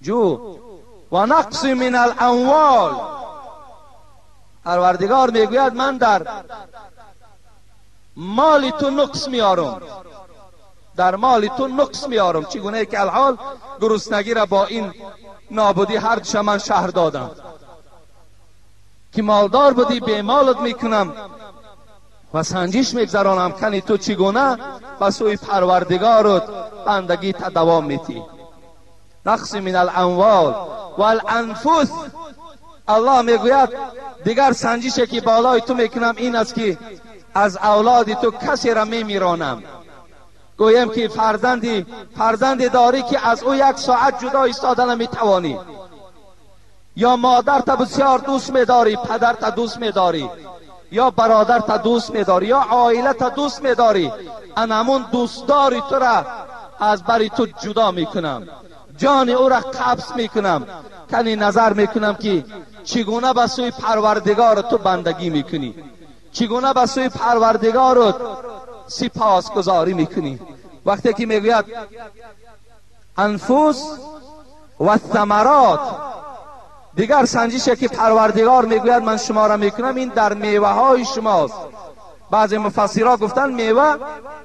جو و نقص من الاموال. پروردگار میگوید من در مال تو نقص میارم، در مال تو نقص میارم. چگونه که الحال گرسنگی را با این نابودی هر دوش من شهر دادم که مالدار بودی به مالت میکنم و سنجش میگذرانم کنی تو چگونه به سوی پروردگارت بندگی تا دوام میتی. نقص من الاموال والانفس. الله میگوید دیگر سنجشی که بالای تو میکنم این است که از اولاد تو کسی را میمیرانم. گویم که فرزندی داری که از او یک ساعت جدا ایستاده نمیتوانی، یا مادر تا بسیار دوست میداری، پدر تا دوست میداری، یا برادر تا دوست میداری، یا عائله تا دوست میداری، انمون دوستداری تو را از بری تو جدا میکنم، جان او را قبض میکنم، کنی نظر میکنم که چگونه به سوی پروردگار تو بندگی میکنی، چگونه به سوی پروردگارت سپاسگزاری میکنی. وقتی که میگوید انفس و ثمرات، دیگر سنجشه که پروردگار میگوید من شما را میکنم این در میوه های شماست. بعضی مفسرها گفتن میوه،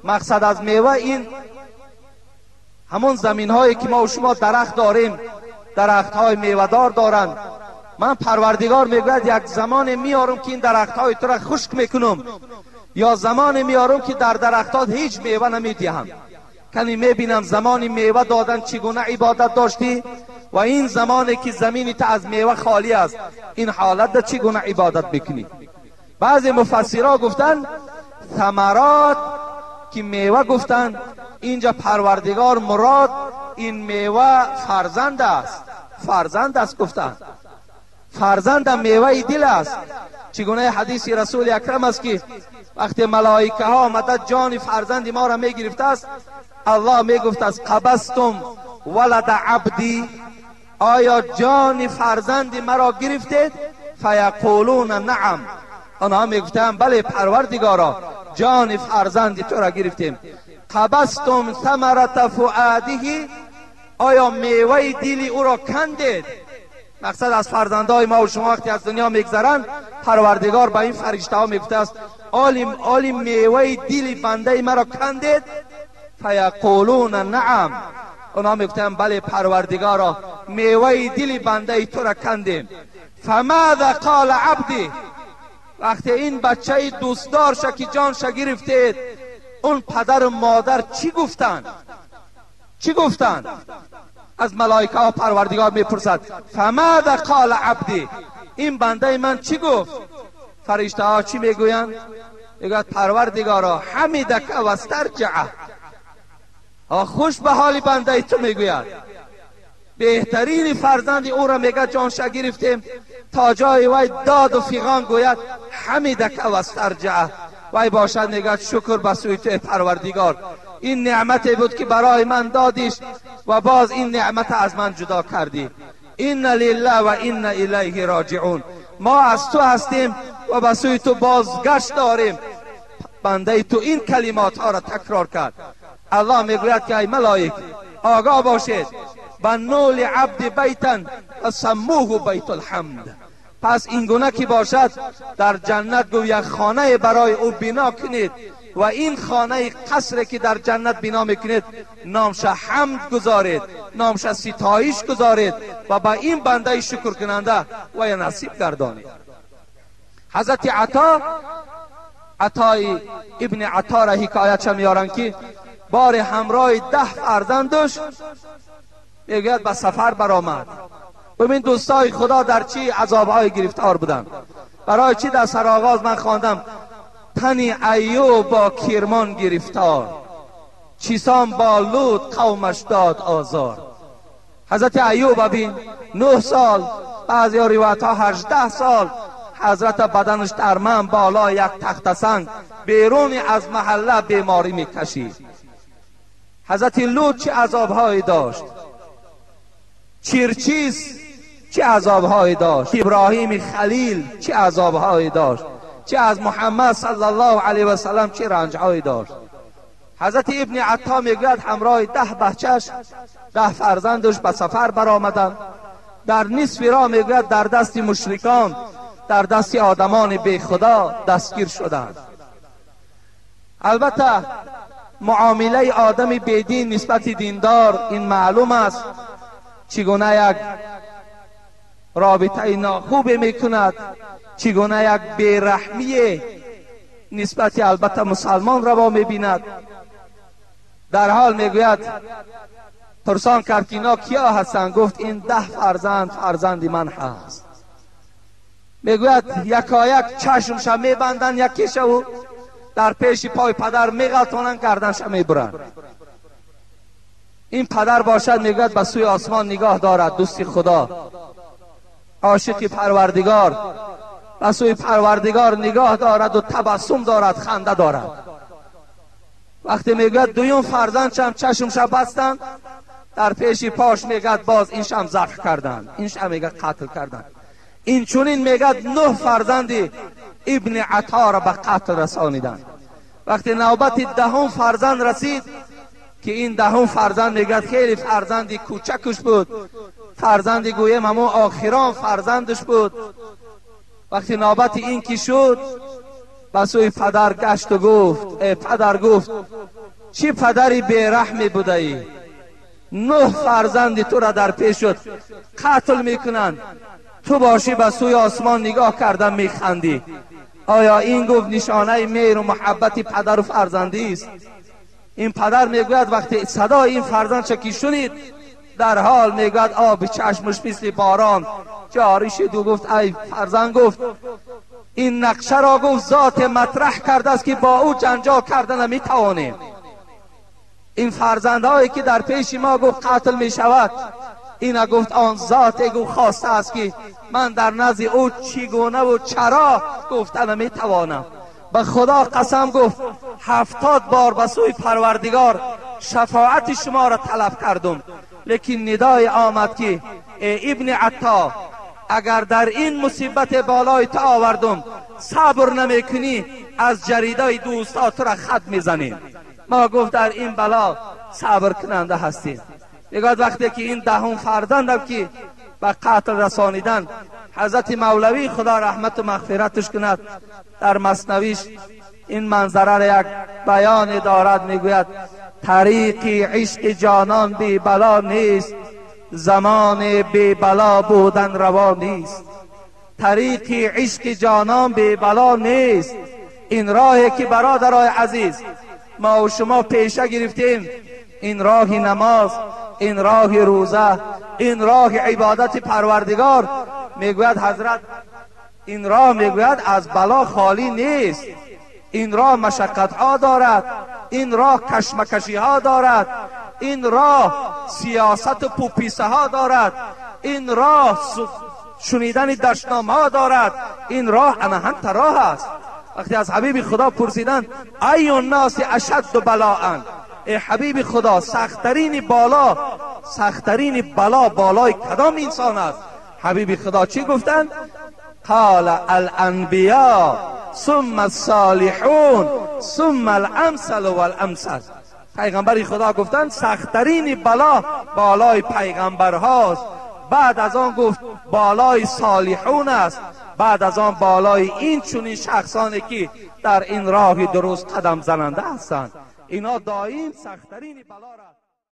مقصد از میوه این همون زمین هایی که ما و شما درخت داریم، درخت های میوه دار دارند. من پروردگار میگوید یک زمان میارم که این درخت های تو را خشک میکنم، یا زمان میارم که در درختات هیچ میوه نمیدهم. کنی میبینم زمان میوه دادن چگونه عبادت داشتی و این زمانی که زمینی تا از میوه خالی است این حالت در چگونه عبادت بکنی. بعضی مفسرها گفتن ثمرات که میوه گفتن، اینجا پروردگار مراد این میوه فرزند است، فرزند است گفتن، فرزند میوه دل است. چگونه حدیث رسول اکرم است که وقتی ملائکه ها آمده جان فرزند ما را میگرفته است، الله میگفت است قبضتم ولد عبدی، آیا جان فرزند مرا گرفتید؟ فیقولون نعم، آنها میگفتند بله پروردگارا جان فرزند تو را گرفتیم. قبضتم ثمرة فؤاده، آیا میوه دل او را کندید؟ مقصد از فرزندهای ما و شما وقتی از دنیا میگذرند، پروردگار به این فرشته ها میگفته است آلی میوه دل بنده مرا کندید؟ فیقولون نعم، اونا میگفتند بله پروردگارا میوه دل بنده تو را کندیم. فماذا قال عبدی، وقتی این بچه دوستدار که جانش گرفتید، اون پدر و مادر چی گفتند؟ چی گفتند؟ از ملائکه ها پروردگار میپرسد فماذا قال عبدی، این بنده من چی گفت؟ فرشته ها چی میگویند؟ میگوید پروردگارا حمدک و استرجعه، خوش به حال بنده تو میگوید، بهترین فرزند او را میگه جانش گرفتیم تا جای وی داد و فیغان گوید حمدک و استرجعه، وی باشد میگه شکر به سوی تو پروردگار، این نعمتی بود که برای من دادیش و باز این نعمت از من جدا کردی. این لله و این الیه راجعون، ما از تو هستیم و به سوی تو بازگشت داریم. بنده تو این کلمات ها را تکرار کرد. الله میگوید که ای ملائک آگاه باشید، بنوا لعبد بیتا و سموه بیت الحمد. پس این گونه که باشد در جنت گویا خانه برای او بنا کنید و این خانه قصر که در جنت بنا میکنید نامش حمد گذارید، نامش ستایش گذارید و با این بنده شکر کننده و یا نصیب گردانید. حضرت عطای ابن عطا را حکایت میارن که بار همراه 10 فرزندش میگوید به سفر برآمد. ببین دوستای خدا در چی عذابهای گرفتار بودن. برای چی در سرآغاز من خواندم تنی ایوب با کرمان گرفتار، چیسان با لوط قومش داد آزار. حضرت ایوب ببین 9 سال، بعضی روایت ها 18 سال حضرت بدنش در من بالا یک تخت سنگ بیرون از محله بیماری میکشید. حضرت لوط چه عذابهایی داشت، چیرچیز چه عذابهایی داشت، ابراهیم خلیل چه عذابهایی داشت، چه از محمد صلی الله علیه و سلم چه رنجهایی داشت. حضرت ابن عطا میگوید همراه 10 بچهش، 10 فرزندش به سفر برآمدند. در نصف راه میگوید در دست مشرکان، در دست آدمان بی خدا دستگیر شدند. البته معامله آدم بیدین نسبت دیندار این معلوم است چگونه یک رابطه ناخوب میکند، چگونه یک بیرحمی نسبت البته مسلمان روا میبیند. در حال میگوید پرسان کرد که اینا کیا هستند؟ گفت این 10 فرزند فرزند من هست. میگوید یکایک چشمش میبندن، یکیش او در پیش پای پدر میغلطانند، گردنش میبرند. این پدر باشد میگوید به سوی آسمان نگاه دارد، دوستی خدا، عاشق پروردگار، به سوی پروردگار نگاه دارد و تبسم دارد، خنده دارد. وقتی میگوید دویم فرزندشم چشمش بستند، در پیش پاش میگد باز این شم ذبح کردند، این شم میگه قتل کردند. این چونین میگد 9 فرزند ابن عطا را به قتل رسانیدند. وقتی نوبت 10 فرزند رسید که این 10 فرزند میگد خیلی فرزندی کوچکش بود، فرزندی گویم همون آخران فرزندش بود. وقتی نوبت این کی شد به سوی پدر گشت و گفت ای پدر، گفت چی پدری بیرحمی بوده ای؟ 9 فرزند تو را در پیش شد قتل میکنند، تو باشی به سوی آسمان نگاه کردن میخندی. آیا این گفت نشانه مهر و محبت پدر و فرزندی است؟ این پدر میگوید وقتی صدای این فرزند چکی شنید در حال میگوید آب چشمش مثل باران جاری شد و گفت ای فرزند، گفت این نقشه را گفت ذات مطرح کرده است که با او جنجال کرده نمیتوانیم. این فرزندهایی که در پیش ما گفت قتل می شود، این گفت آن ذات گفت خواسته است که من در نزد او چگونه و چرا گفته نمیتوانم. به خدا قسم گفت 70 بار به سوی پروردگار شفاعت شما را طلب کردم، لیکن ندای آمد که ای ابن عطا، اگر در این مصیبت بالای تو آوردم صبر نمیکنی، از جریدای دوستا تو را خط میزنیم. ما گفت در این بلا صبر کننده هستیم. میگوید وقتی که این 10 فرزندم که به قتل رسانیدن، حضرت مولوی خدا رحمت و مغفرتش کند در مثنویش این منظره را یک بیان دارد، میگوید طریق عشق جانان بی بلا نیست، زمان بی بلا بودن روا نیست. طریق عشق جانان بی بلا نیست. این راهی که برادرای عزیز ما و شما پیشه گرفتیم، این راه نماز، این راه روزه، این راه عبادت پروردگار، میگوید حضرت این راه میگوید از بلا خالی نیست. این راه مشقت ها دارد، این راه کشمکشی ها دارد، این راه سیاست و پوپیسه ها دارد، این راه شنیدن دشنام ها دارد، این راه انهنت راه است. وقتی از حبیب خدا پرسیدن ای الناس اشد بلاء، ای حبیب خدا سختترین بالا، سختترین بلا بالای کدام انسان است؟ حبیب خدا چی گفتند؟ قال الانبیاء ثم الصالحون ثم الامثل والامثل. پیغمبر خدا گفتند سختترین بلا بالای پیغمبر هاست، بعد از آن گفت بالای صالحون است، بعد از آن بالای این چنین شخصانی که در این راه درست قدم زننده هستند. اینا دائم سختترین بلا را